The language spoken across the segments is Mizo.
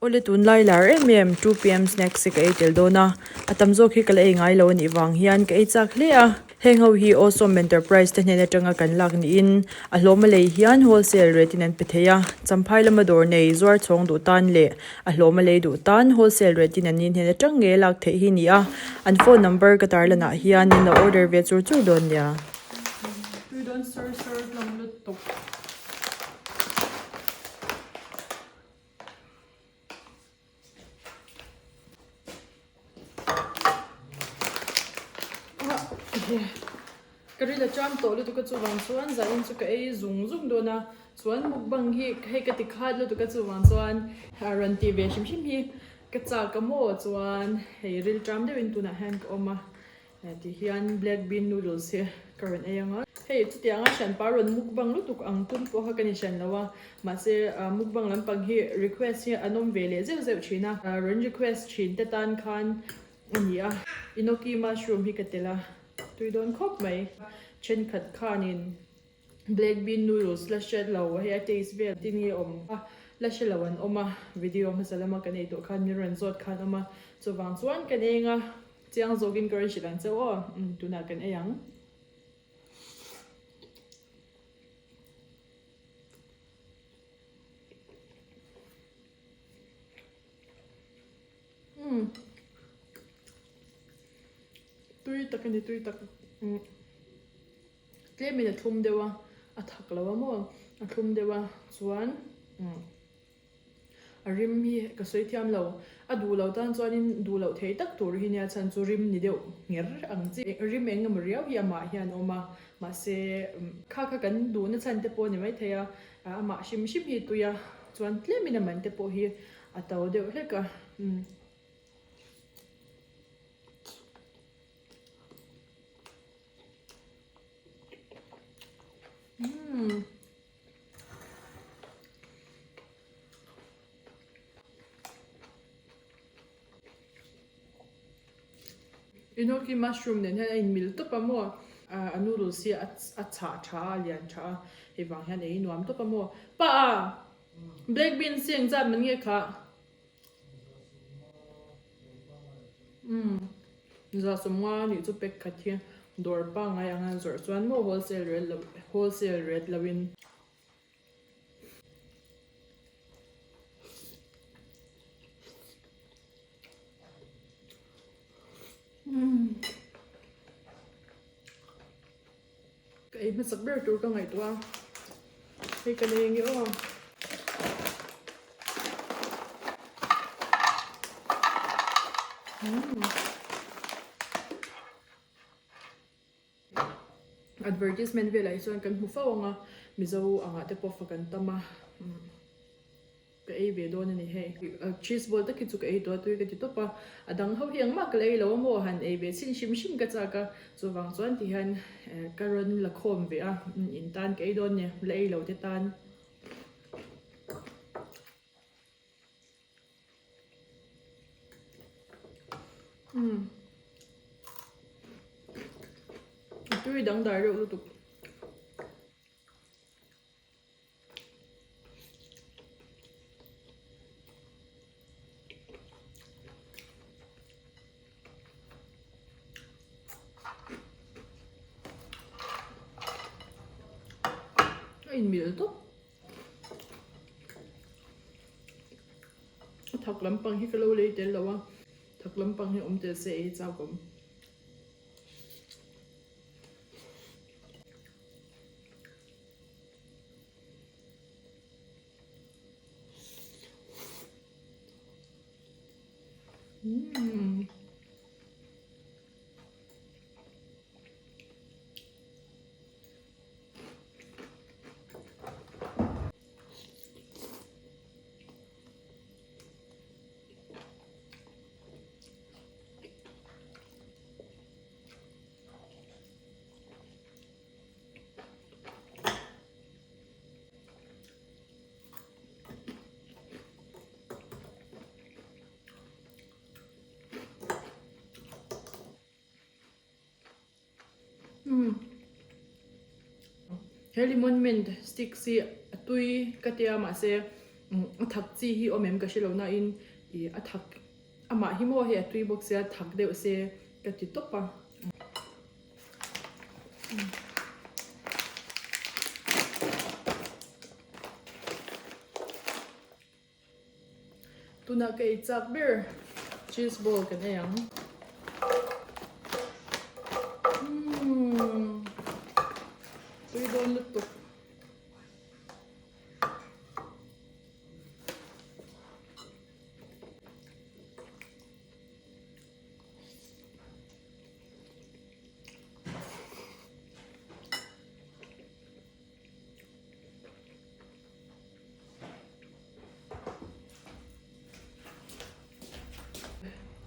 Awle tunlai lar em em 2pm snacks hi ka ei tel dawn a, a tam zawk hi ka la ei ngai lo a nih vang hian ka ei chak hle a. Heng ho hi Awesome Enterprise te hnen atanga kan lak niin a hlawm a lei hian wholesale rate in an pe thei a, Champhai lama dawr nei zuar chhawng duh tan leh a hlawm a lei duh tan wholesale rate in an ni hnen atang ngei a lak theih hi ni a, an phone number ka tarlan ah hian in lo order ve chur chur dawn nia. Tui dawn sawr sawr hlawm lutuk. Ka ril a cham tawh lutuk a chuvang chuan zanin chu ka ei zung zung dawn a chuan mukbang hi hei ka ti khat lutuk a chuvang chuan rawn tih ve hrim hrim hi ka chak a maw chuan hei ril cham deuhin tunah hian ka awm a. Ti hian black bean noodles hi ka rawn ei ang a. Hei chutianga hranpa rawn mukbang lutuk ang tum pawh kha ka ni hran lo a, mahse mukbang lampang hi request hi an awm ve leh zeuh zeuh thin a, rawn request thin te tan khan a ni a. Enoki mushroom hi ka telh a, tui dawn khawp mai. Thenkhat khanin black bean noodles la hre lo hei a taste vel tin nge awm a la hre lo an awm a, video hmasa lama kan ei tawh khan min rawn zawt khan awm a, chuvang chuan kan eng a. Chiang zawkin ka rawn hrilh ang che aw, umm tunah kan ei ang. Umm tui tak a ni tui tak umm tlemin a thlum deuh a a thak lo a maw a thlum deuh a chuan umm. A rim hi ka sawi thiam lo. A duh lo tan chuanin duh loh thei tak tur hi nia chhan chu rim ni deuh ngher ang chi. Rim eng emaw riau hi amah hian a awm a, mahse kha kha kan duhna chhan te pawh a ni maithei a, amah hrim hrim hi tui a, chuan tlemin a man te pawh hi a to deuh hlek a. Umm. Enoki mushroom nen hian a inmil tawp a maw a noodles hi a chhah tha a a lian tha a hei vang hian ei nuam tawp a maw pa a black beans hi engzat man nge khah. Umm Zasawmnga nih chu pack khat hi dawr pangngai anga zawrh chuan maw wholesale rate lo wholesale rate lo in. Umm Ka ei hmasak ber tur ka ngaihtuah a, hei ka nei ange aw. Advertisement velah hi chuan kan hmu fo ang a, Mizo angah te pawh fak an tam a. Ka ei ve dawn a ni hei. Cheese ball tak hi chu ka ei tawh a tui ka ti tawp a, a dang ho hi engmah ka la ei lo a maw han ei ve chhin hrim hrim ka chak a, chuvang chuan ti hian ka rawn la khawm ve a, in tan ka ei dawn nia, la ei lo te tan. Umm a tui dangdai reuh lutuk. A inmil tawp. A thak lampang hi ka lo lei tel lo a, thak lampang hi awm tel se ei chak awm. Umm. Umm he lemon mint sticks hi a tui ka tia mahse. A thak chi hi awm em ka hre lo nain ih a thak amah hi maw hei a tui bawk sia thak deuh se ka ti tawp a. Tunah ka ei chak ber cheese ball kan ei ang. Umm tui dawn lutuk.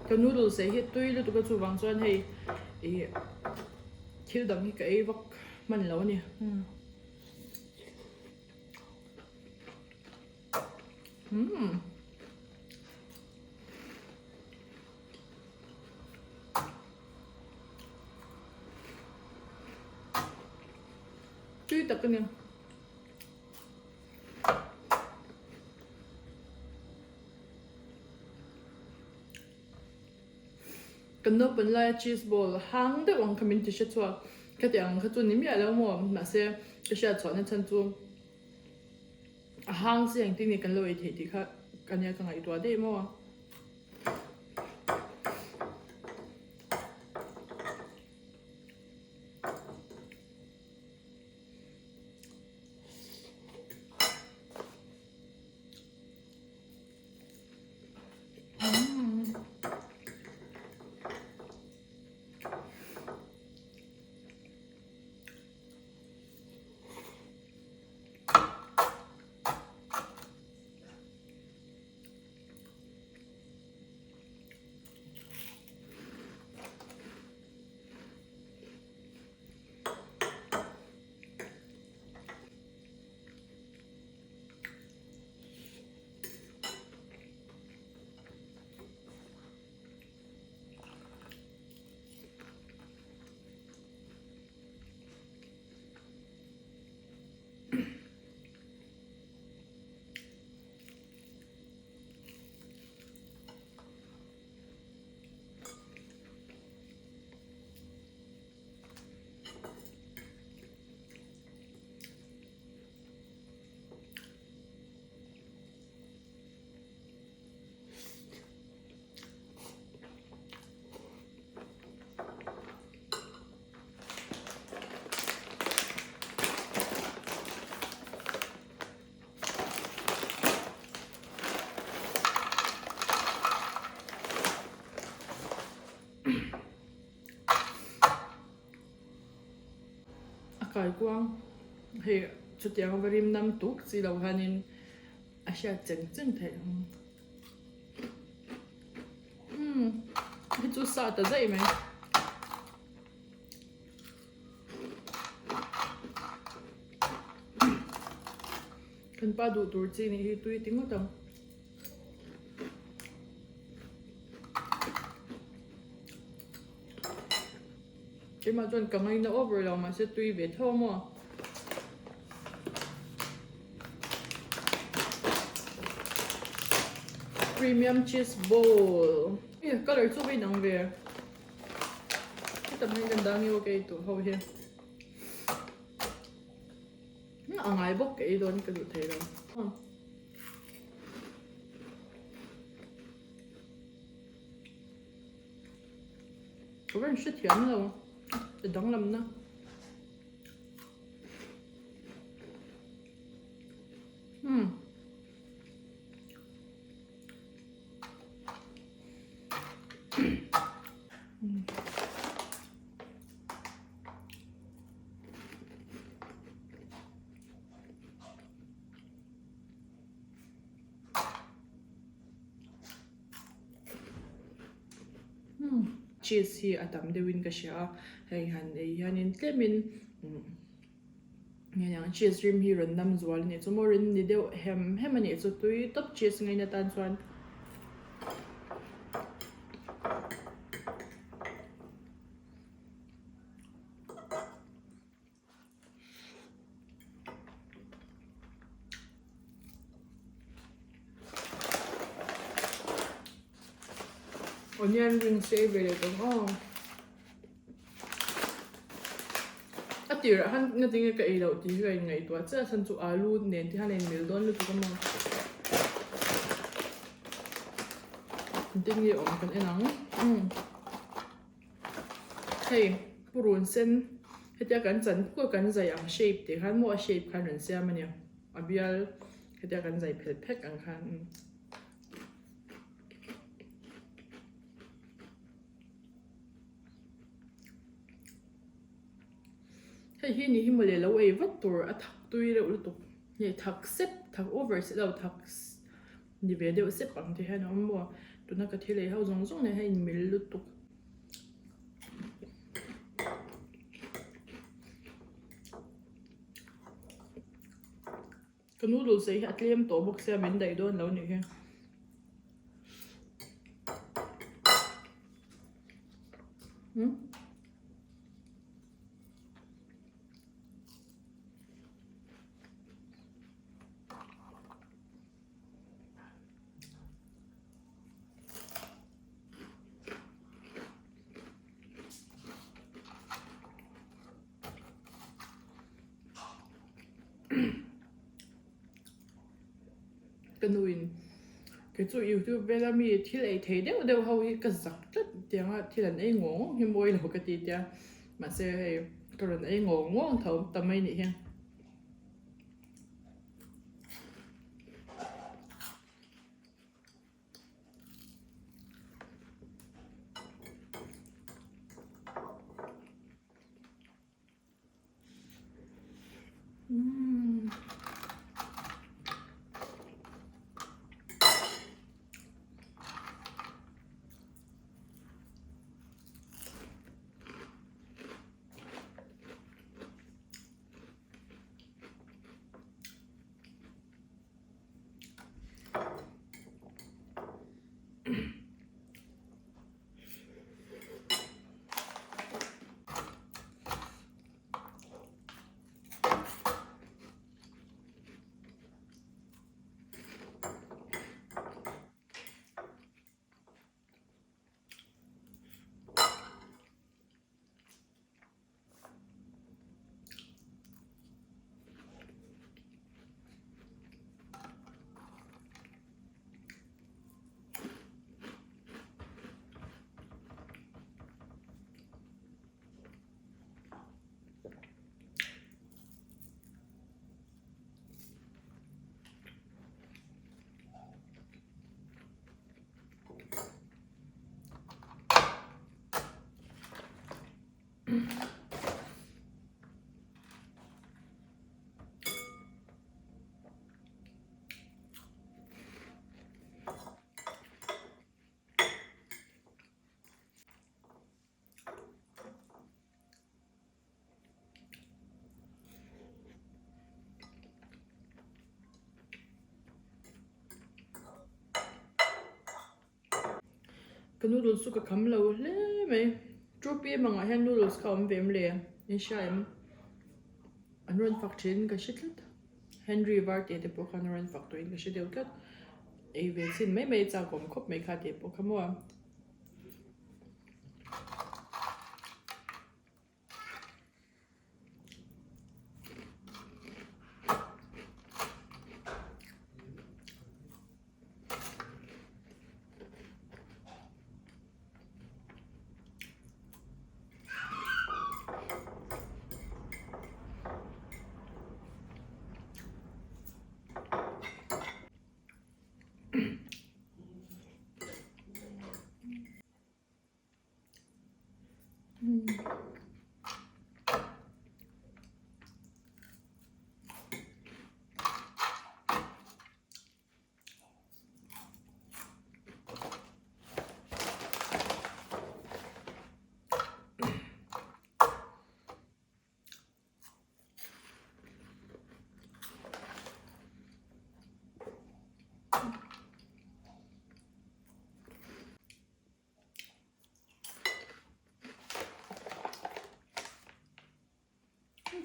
Ka noodles ei hi tui lutuk a chuvang chuan hei ih thil dang hi ka ei vak hman lo a ni. Umm. Tui tak a ni. Kan naupang laia cheese ball hang deuh ang kha min ti hre chhuak. Ka tih ang kha chu ni miah lo maw? Mahse ka hriat chhuahna chhan chu a hang chi engtin nge kan lo ei theih tih kha ka nia ka ngaihtuah daih maw? A kaikuang hei chutiang va rim nam tuk chi lo hianin a hriat cheng cheng theih ang. Umm hei chu sa ta daih mai. Kan pa duh tur chi nih hi tui ti ngawt ang. Keimah chuan ka ngaina over lo mahse tui ve tho maw. Premium cheese bowl. Ih colour chu va inang ve. Heta hmang hian dang emaw ka ei tur ho hi. A ngai bawk ka ei dawn ka duh thei lo. Ka rawn hrethiam lo a danglamna. Umm. Cheese hi a tam deuhin ka hria a, hei han ei hianin tlemin nge niang cheese rim hi rawn nam zual a nih chu maw rin ni deuh hem hem a nih chu tui tawp cheese ngaina tan chuan. Onion rings hi ei ve leh tawh ang aw. A tirah khan ngatinge ka ei loh tih hi ka inngaihtuah chiah a chhan chu alu nen te hian a inmil dawn lutuk a maw. Engtin nge awm kan en ang umm hei purun sen hetia kan chan puk a kan zai ang shape tih khan maw a shape khan rawn siam a nia a bial hetia kan zai phelh phek ang khan umm. Hei hi ni hi mawle lo ei vat tur a thak tui reuh lutuk nge thak sep thak over si lo thak ni ve deuh sep ang te hian a awm maw tuna ka thil ei ho zawng zawng nen hian a inmil lutuk. Ka noodles ei hi a tlem tawh bawk sia min daih dawn lo nih hi. Hmm? Ka nuin kei chu youtube vela mi thil ei thei deuh deuh ho hi ka zak tlat tianga thil an ei ngawng ngawng hi mawi lo ka ti tia mahse hei ka rawn ei ngawng ngawng tho ta mai nih hi. Ka noodles chu ka kham lo hle mai two pm ang ah hian noodles kha a awm ve em le in hria em an rawn fak thin ka hre tlat Henry Varte te pawh khan a rawn fak tawhin ka hre deuh tlat ei ve chhin mai mai chak awm khawp mai kha tih pawh kha maw.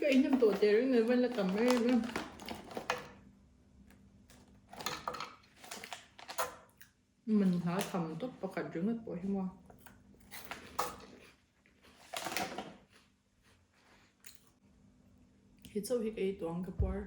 Ka inhnem tawh teh reng nen van la tam em em. Man hla tham tawp pakhat ringawt pawh hi maw. Hi chauh hi ka ei tuang ka puar.